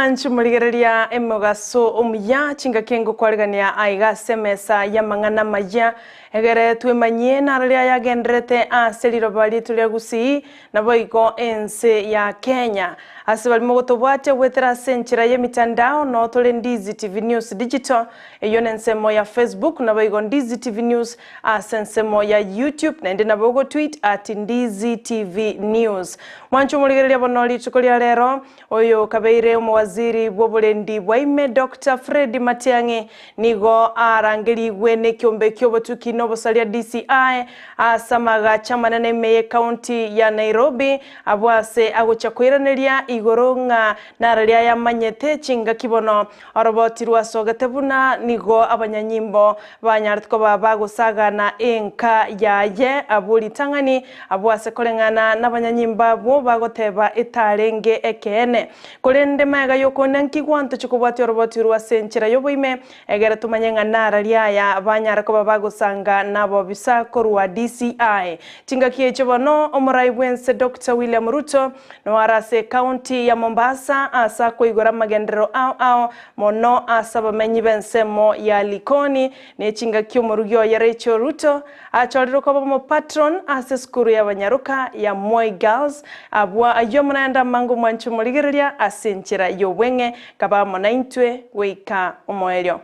Mwanchi morigereria emogaso omuya, chingaki ngokwarigania aiga ase emesa y'amang'ana amaya, egere twemanyie naro riria yagendererete ase riroba riaito ria Gusii, naboigo ense ya Kenya. Ase baria mogotobwatia goetera ase enchera y'emitandao noo tore Ndizi TV News Digital, eyio nensemo ya Facebook, naboigo Ndizi TV News ase ensemo ya YouTube, naende nabo ogotweet at Ndizi TV News. Mwanche omorigereria bono rituko ria rero, oyo okabeire omowaziri bw'oborendi bwa ime Doctor Fred Matiang'i nigo arangerigwe nekiombe ki'obotuki na obosaria DCI ase amagacho amanene ime y'ecounty ya Nairobi abwo ase agochia koiraneria igoro ng'a nararia ayamanyete chingaki bono Oroboti rwasogete buna nigo abanyanyimbo banyarete koba bagosagana enka yaye abwo ritang'ani, abwo ase koreng'ana nabanyanyimbo abwo bagoteba etarenge ekeene. Korende magega y'okonya nkigwa ntochie kobwatia oroboti orwo ase enchera y'oboime, egere tomanye ng'a narari aya banyare koba bagosanga nabobisa korwa DCI. Chingaki echio bono omorai bw'ense Doctor William Ruto Noare ase ecounty ya Mombasa ase akoigora amagenderero ao ao mono ase abamenyi b'ensemo ya Likoni ne chingaki omorugi oye Rachel Ruto achorirwe koba omopatron ase esukuru y'abanyaroka ya Moi Girls abwo ayio omonaende amange omwanche omorigereria ase enchera y'obweng'e kaba amo naintwe goika omoerio.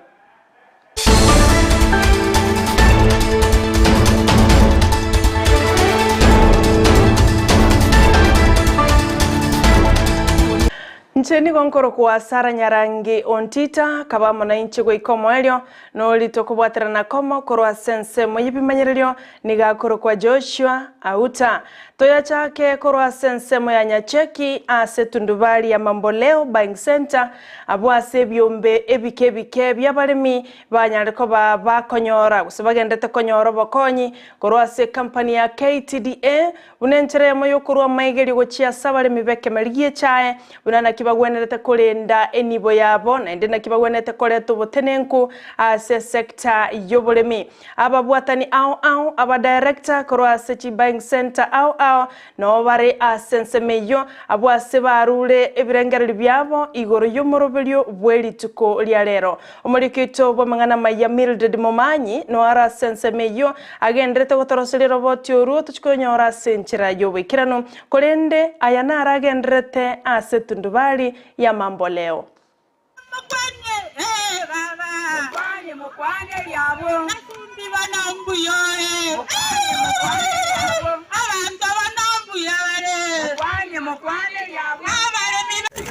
Inche nigo nkorokwa Sara Nyarangi Ontita, kaba amo nainche goika omoerio, nori tokobwaterana komo korwa ase ensemo y'ebimanyererio, nigo akorokwa Joshua Auta. Toyachake korwa ase ensemo ya Nyacheki ase etundubari ya Mamboleo Buying Centre, Abwo ase ebiombe ebike ebike bi'abaremi banyare koba bakonyora gose bagendete konyora obokonyi korwa ase ekampani ya KTDA buna enchera eyemo y'okorua amaigerio gochia ase abaremi b'ekemeri gi'echae buna naki bagwenerete korenda enibo yabo naende naki bagwenerete koreta obotenenku ase esecta y'oboremi. Ababwatani ao ao, abadirector korwa ase chibuying centre ao ao Nao bare ase ensemo eyio, abwo ase barure ebirengererio biabo igoro y'omoroberio bwe rituko ria rero. Omoriki oito bw'amang'ana amaya Mildred Momanyi nao are ase ensemo eyio, agenderete gotoroseria roboti orwo tochia konyora ase enchera y'oboikeranu, korende aya naro agendererete ase etundubari y'amamboleo.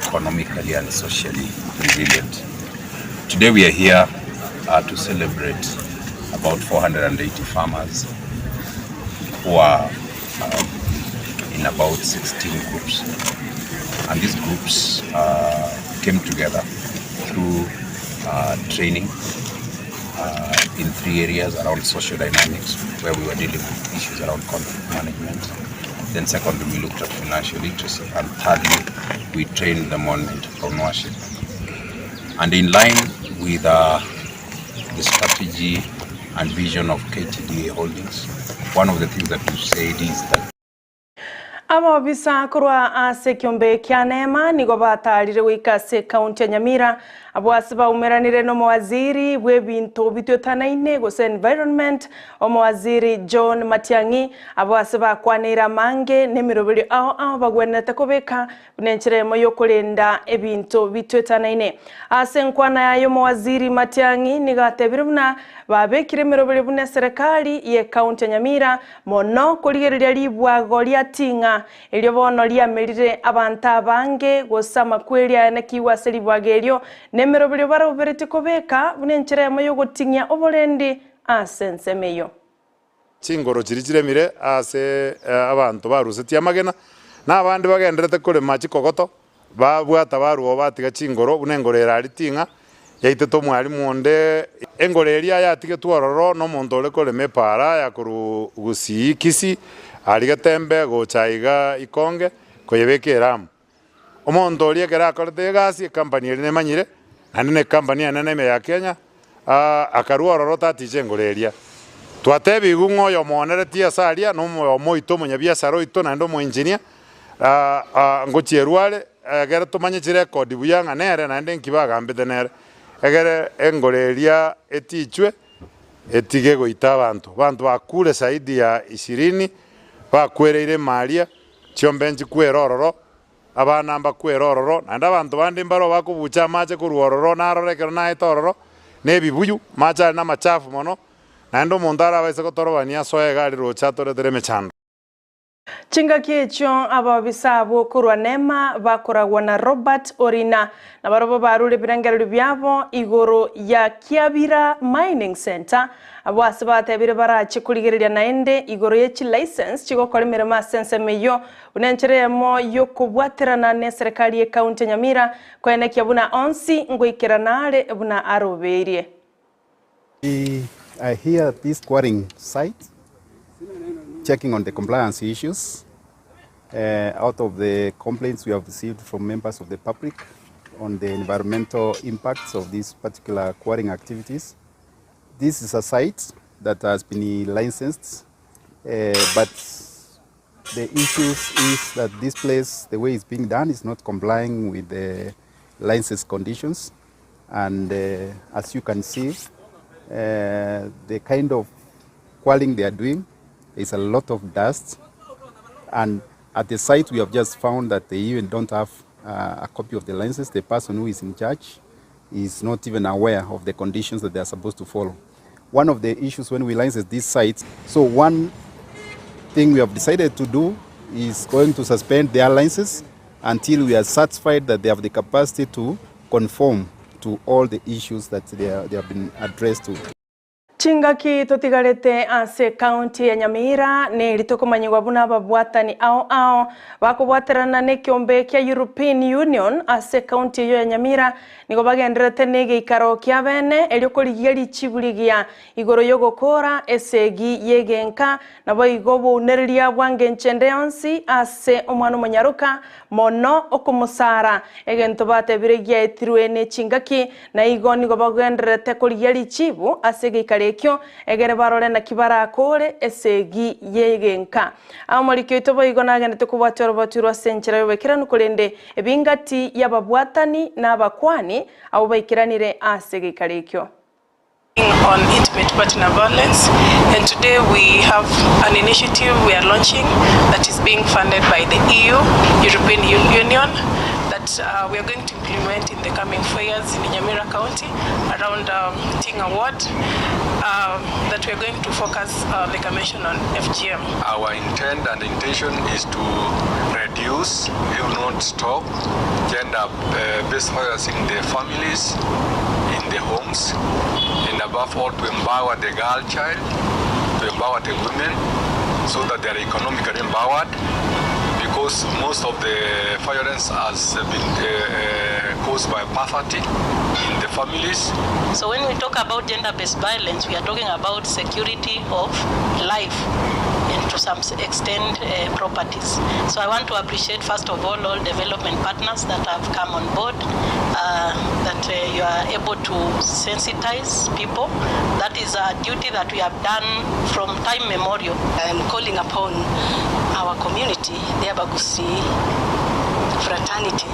Economically and socially resilient. Today we are here uh, to celebrate about 480 farmers who are um, in about 16 groups. And these groups uh, came together through uh, training uh, in three areas around social dynamics, where we were dealing with issues around conflict management. Then secondly, we looked at financial literacy. And thirdly, we trained them on entrepreneurship. And in line with uh, the strategy and vision of KTDA Holdings, one of the things that we've said is that Abobisa korwa ase ekiombe kia Neema nigo bataarire goika ase ekaunti ya Nyamira, abwo ase baumeranire nomowaziri bw'ebinto bitwetanaine gose environment, omowaziri John Matiang'i, abwo ase bakwaneire amange nemeroberio ao ao bagwenerete kobeka buna enchera eyemo y'okorenda ebinto bitwetanaine. Ase enkwana yaye omowaziri Matiang'i nigo atebire buna babekire emeroberio buna eserekari y'ekaunti ya Nyamira Mono korigereria ribwago ria ting'a, erio bono riamerire abanto abange, gose amakweri aya nakigwe ase ribwago erio, na emeroberio baroberetie kobeka buna enchera eyemo y'ogoting'ia oborendi ase ensemo eyio. Chingoro chiria chiremire aase abanto barusetie amagena, na abande bagendererete korema chikogoto, Babwata barwao batiga chingoro buna engoro ere aria ting'a, yaitete omwalimu onde. Engoro eria yatigetwe ororo nomonto ore korema epaara ya korwa Gusii Kisii aria Getembe gocha aiga Ikonge koyebeka eramu. Omonto oria ekero akorete egasi ecompany eria nemanyire naende ne ecompany enene ime ya Kenya akarua ororo taticha engoro eria. Twatebigwe ng'a oyomoneretie ase aria nomoyomo oito omonyabiasara oito naende omoengineer, ngochierwa are. Egere tomanye chirekodi buya ng'a nere naende nki bagambete nere, egere engoro eria etichwe etige goita abanto. Abanto bakure zaidi ya ishirini, bakwereire emaria, chiombe nchikwere ororo, abana mbakwere ororo, naende abanto bande mbaro bakobucha amache korwa ororo, narora ekero naete ororo, na ebibuyu, amache aria namachafu mono, naende omonto arabaise gotorobania asoe iga aria roche atoretere emechando. Chingaki echio ababisa abwo korwa Nema bakoragwa na Robert Orina, na barabwo barure ebirengererio biabo igoro ya Kiabira Mining Centre, abwo ase batebire barache korigereria naende igoro ye chilicence chigokora emeremo ase ensemo eyio buna enchera eyemo y'okobwaterana neserekari y'ecounty ya Nyamira koenekia buna onsi ngoikerana are buna arobeirie. We are here at this quarrying site checking on the compliance issues. Uh, out of the complaints we have received from members of the public on the environmental impacts of these particular quarrying activities. This is a site that has been licensed, uh, but the issues is that this place, the way it's being done, is not complying with the license conditions. And uh, as you can see, uh, the kind of quarrying they are doing, is a lot of dust. And at the site, we have just found that they even don't have uh, a copy of the license. The person who is in charge is not even aware of the conditions that they are supposed to follow. One of the issues when we license this site, so one thing we have decided to do is going to suspend their licenses until we are satisfied that they have the capacity to conform to all the issues that they, are, they have been addressed to. Chingaki totigarete ase ekaunti ya Nyamira neri tokomanyigwa buna ababwatani ao ao bakobwaterana nekiombe kia European Union ase ekaunti eyio ya Nyamira nigo bagendererete negeikaro kia bene erio korigia richibu rigiya igoro yogokora esegi yegenka Naboigo obounereria bw'angencho ende yonsi ase omwana omonyaroka, mono okomosara, egento batebire giaetirwe ne chingaki, na igo nigo bagendererete korigia richibu ase egeikaro ekio, egere barore naki barakore esegi y'egenka. Omoriki oito boigo nagenderete kobwatia oroboti orwo ase enchera y'oboikeranu, korende ebingati y'ababwatani na abakuani abwo baikeranire ase egeikaro ekio. On intimate partner violence and today we have an initiative we are launching that is being funded by the EU, European Union, that uh, we are going to implement in the coming four years in Nyamira County around um, Tinga Ward um, that we are going to focus, uh, like I mentioned, on FGM. Our intent and intention is to reduce, if not stop, gender-based uh, violence in the families, in the homes, and above all to empower the girl child, to empower the women so that they are economically empowered because most of the violence has been uh, uh, caused by poverty in the families. So when we talk about gender-based violence, we are talking about security of life and to some extent uh, properties. So I want to appreciate first of all all development partners that have come on board, uh, that uh, you are able to sensitize people. That is a duty that we have done from time memorial. I am calling upon our community, the Abagusii fraternity,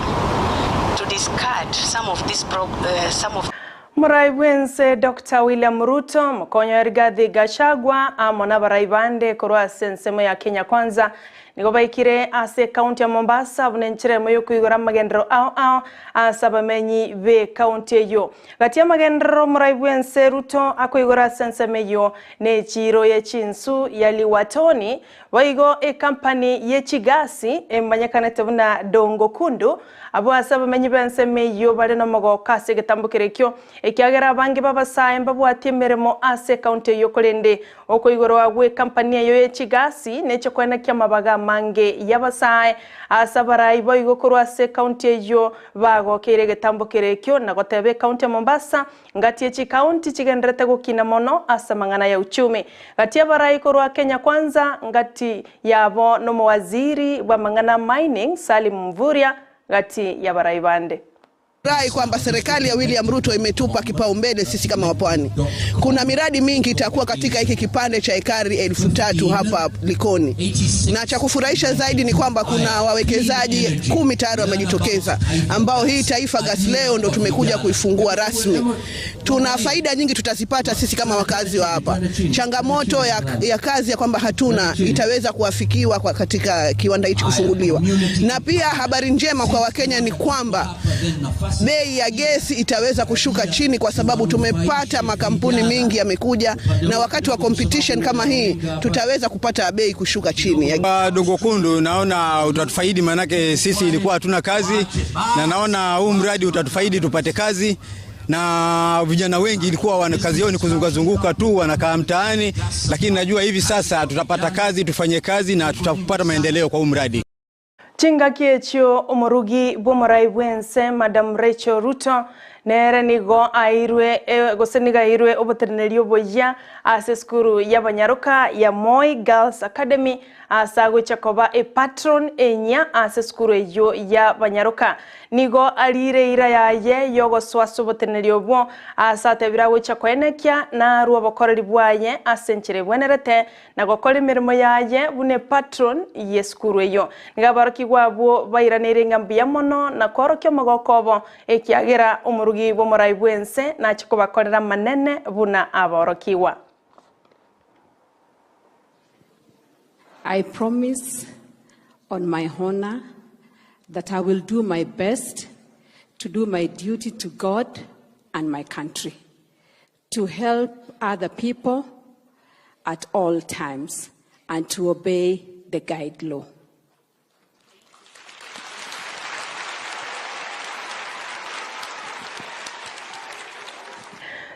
to discard some of this pro, uh, some of Morai bwense Dr. William Ruto, mokonyo Rigathi Gachagua amo nabarai bande korwa ase ensemo ya Kenya Kwanza nigo baikire ase ekaunti ya Mombasa buna enchera emo yokoigora amagenderero ao ao ase abamenyi be ekaunti eyio. Gati y'amagenderero omorai bwense Ruto akoigora ase ensemo eyio ne echiiro ye chinsu ya Liwatoni boigo ekampani ye chigasi emanyekanete buna Dongo Kundu Abwo ase abamenyi b'ensemo eyio bare nomogooko ase egetambokero ekio, ekiagera abange b'abasae mbabwatie emeremo ase ekaunti eyio korende okoigorwa gw'ekampani eyio ye chigasi nechekoena ki'amabaga amange y'abasae ase abarai boigo korwa ase ekaunti eyio bagokeire egetambokero ekio na goteba ekaunti ya Mombasa ngati ye chikaunti chigendererete gokina mono ase amang'ana ya uchumi. Gati y'abarai korwa Kenya Kwanza ngati yabo nomowaziri bw'amang'ana a mining Salim Mvurya gati y'abarai bande. Rai kwamba serikali ya William Ruto imetupa kipaumbele sisi kama wapwani. Kuna miradi mingi itakuwa katika hiki kipande cha ekari 3,000 hapa Likoni, na cha kufurahisha zaidi ni kwamba kuna wawekezaji 10 tayari wamejitokeza, ambao hii Taifa Gas leo ndo tumekuja kuifungua rasmi. Tuna faida nyingi tutazipata sisi kama wakazi wa hapa. Changamoto ya kazi ya kwamba hatuna itaweza kuafikiwa kwa katika kiwanda hichi kufunguliwa, na pia habari njema kwa Wakenya ni kwamba bei ya gesi itaweza kushuka chini kwa sababu tumepata makampuni mingi yamekuja, na wakati wa competition kama hii tutaweza kupata bei kushuka chini. Dongo Kundu naona utatufaidi, manake sisi ilikuwa hatuna kazi, na naona huu mradi utatufaidi tupate kazi na vijana wengi ilikuwa wana kazi yao ni kuzunguka zunguka tu, wanakaa mtaani, lakini najua hivi sasa tutapata kazi, tufanye kazi na tutapata maendeleo kwa huu mradi. Chingaki echio omorugi bw'omorai bwense Madam Rachel Ruto nere nigo airwe gose nigo airwe oboteneneri oboyia ase esukuru y'abanyaroka ya Moi Girls Academy ase agocha koba epatron enya ase esukuru eywo ya banyaroka nigo arire ira yaye yogosoa ase oboteneneri obwo ase atebire agocha koenekia narwo obokoreri bwaye ase enchera ebwenerete na gokora emirimo yaye buna epatron y'esukuru eyo. Nigo abarokigwa abwo bairanire ng'a mbuya mono na kworokia omogoko obo ekiagera omorugi bw'omorai bwense nache kobakorera manene buna abaorokiwa. I promise on my honor that I will do my best to do my duty to God and my country, to help other people at all times, and to obey the guide law.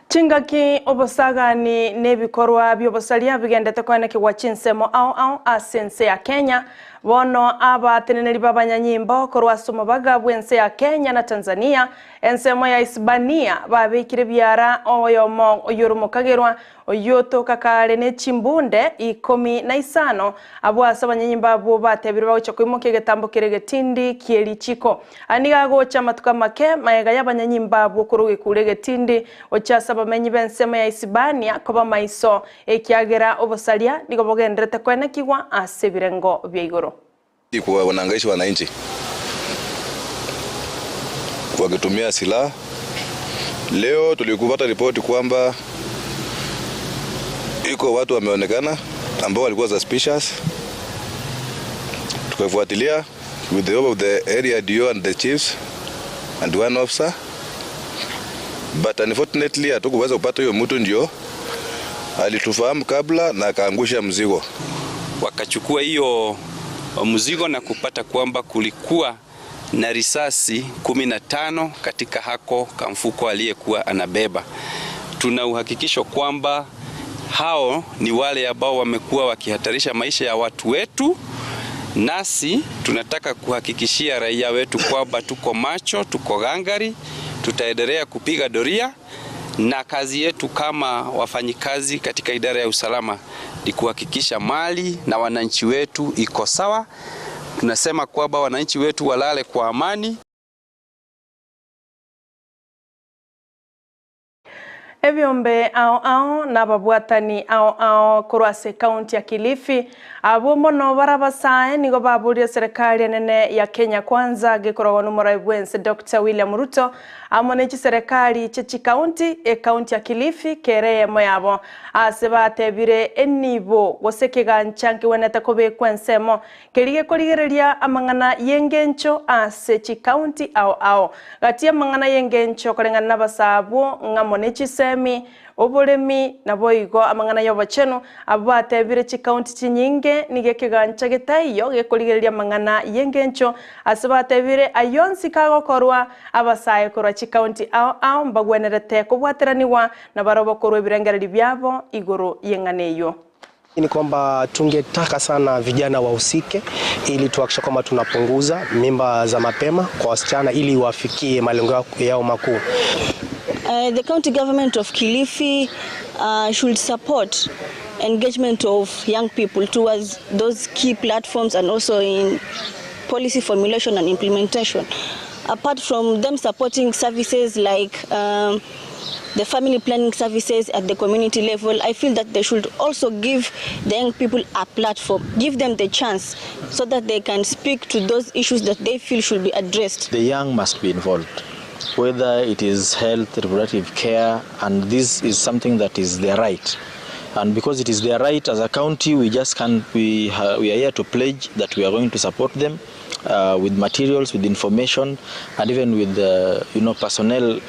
Chingaki obosagani n'ebikorwa by'obosaria bigendete koenekigwa chinsemo ao ao ase ense ya Kenya. Bono abateneneri b'abanyanyimbo korwa ase omobaga bw'ense ya Kenya na Tanzania ensemo ya Isibania babikire biara oyomo oyoromokagerwa oyotoka kare n'echimbunde 15 abo ase abanyanyimbo abo batebire bagocha koimokia egetambo kere getindi kierichiko. Aniga agocha amatuko make maega y'abanyanyimbo abo korwa gekure getindi ocha ase abamenyi b'ensemo ya Isibania koba maiso ekiagera obosaria nigo bogenderete koenekigwa ase ebirengo bia igoro. Kwa wanaangaisha wananchi wakitumia silaha. Leo tulikupata ripoti kwamba iko watu wameonekana ambao walikuwa suspicious. Tukafuatilia with the help of the area DO and the chiefs and one officer, but unfortunately hatukuweza kupata huyo mtu, ndio alitufahamu kabla na akaangusha mzigo. Wakachukua hiyo mzigo na kupata kwamba kulikuwa na risasi 15 katika hako kamfuko aliyekuwa anabeba. Tuna uhakikisho kwamba hao ni wale ambao wamekuwa wakihatarisha maisha ya watu wetu, nasi tunataka kuhakikishia raia wetu kwamba tuko macho, tuko gangari, tutaendelea kupiga doria, na kazi yetu kama wafanyikazi katika idara ya usalama ni kuhakikisha mali na wananchi wetu iko sawa. Tunasema kwamba wananchi wetu walale kwa amani. Ebyombe ao ao n'ababwatani ao ao korwa ase county ya Kilifi abo mono barabasae nigo baburie serikali enene ya Kenya Kwanza gekoragwo n'omorai bwense Dr. William Ruto amo ne chiserikali che chikaunti e county ya Kilifi kere emo yabo ase batebire enibo gose kegancha nkiwenete kobekwa ensemo kerige korigereria amang'ana y'engencho ase chikaunti ao ao gati amang'ana y'engencho koreng'ana n'abasabwo ng'amo ne chisemi oboremi nabo igo amang'ana y'obochenu abo batebire chikaunti chinyinge nigo ekegancha getaiyo gekorigereria amang'ana y'engencho ase batebire ayonsi kagokorwa abasae korwa chikaunti ao ao mbagwenerete kobwateraniwa na barobo korwa ebirengereri biabo igoro y'eng'ana eyo. Ni kwamba tungetaka sana vijana wahusike ili tuhakikishe kwamba tunapunguza mimba za mapema kwa wasichana ili wafikie malengo yao makuu. The county government of Kilifi should support engagement of young people towards those key platforms and also in policy formulation and implementation. Apart from them supporting services like um, the family planning services at the community level, I feel that they should also give the young people a platform, give them the chance so that they can speak to those issues that they feel should be addressed. The young must be involved, whether it is health, reproductive care, and this is something that is their right. And because it is their right as a county, we just can't, we, we are here to pledge that we are going to support them with materials, with information, and even with you know, personnel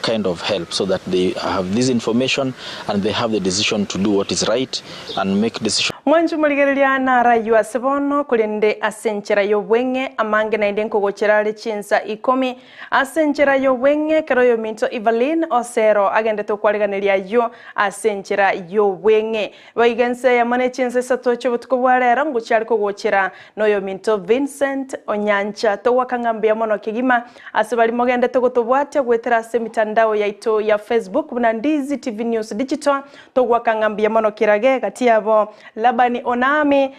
kind of help, so that they have this information and they have the decision to do what is right and make decisions. Mwanchu morigereria naraywo ase bono korende ase enchera y'obweng'e amange naende nkogochera are chinsa ikomi ase enchera y'obweng'e ekero oyominto Evelyn Osero agendete okwariganeria ayio ase enchera y'obweng'e. Boigo ense eyemo ne chinsa isato chi'obotuko bwa rero ngochia are kogochera noyominto Vincent Onyancha. Togoaka ng'a mbuya mono kegima ase baria mogendete gotobwatia goetera ase emitandao yaito ya Facebook buna Ndizi TV News Digital. Togoaka ng'a mbuya mono kerage gati yabo Labani Onami,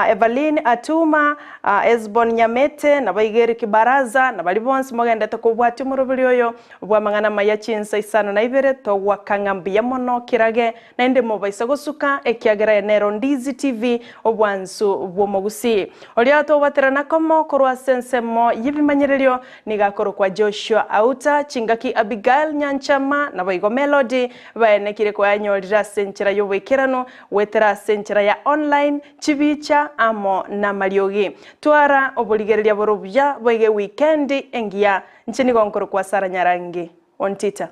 Evaline Atuma, Esbon Nyamete, naboigo Eric Baraza, na baria bonsi mogendete kobwatia omoroberi oyo bw'amang'ana amaya chinsa isano na ibere. Togoaka ng'a mbuya mono kerage Naende mobaisa gosuka, ekiagera eye nero Ndizi TV, obwansu bw'omogusii. Oria tobaterana komo korwa ase ensemo y'ebimanyererio nigo akorokwa Joshua Auta, chingaki Abigail Nyanchama naboigo Melody baenekire koyanyorire ase enchera y'oboikeranu goetera ase enchera ya online, chibicha amo namariogi. Twara oborigereria bore obuya boiga ewikendi engiya. Inche nigo nkorokwa Sarah Nyarangi. Ontita.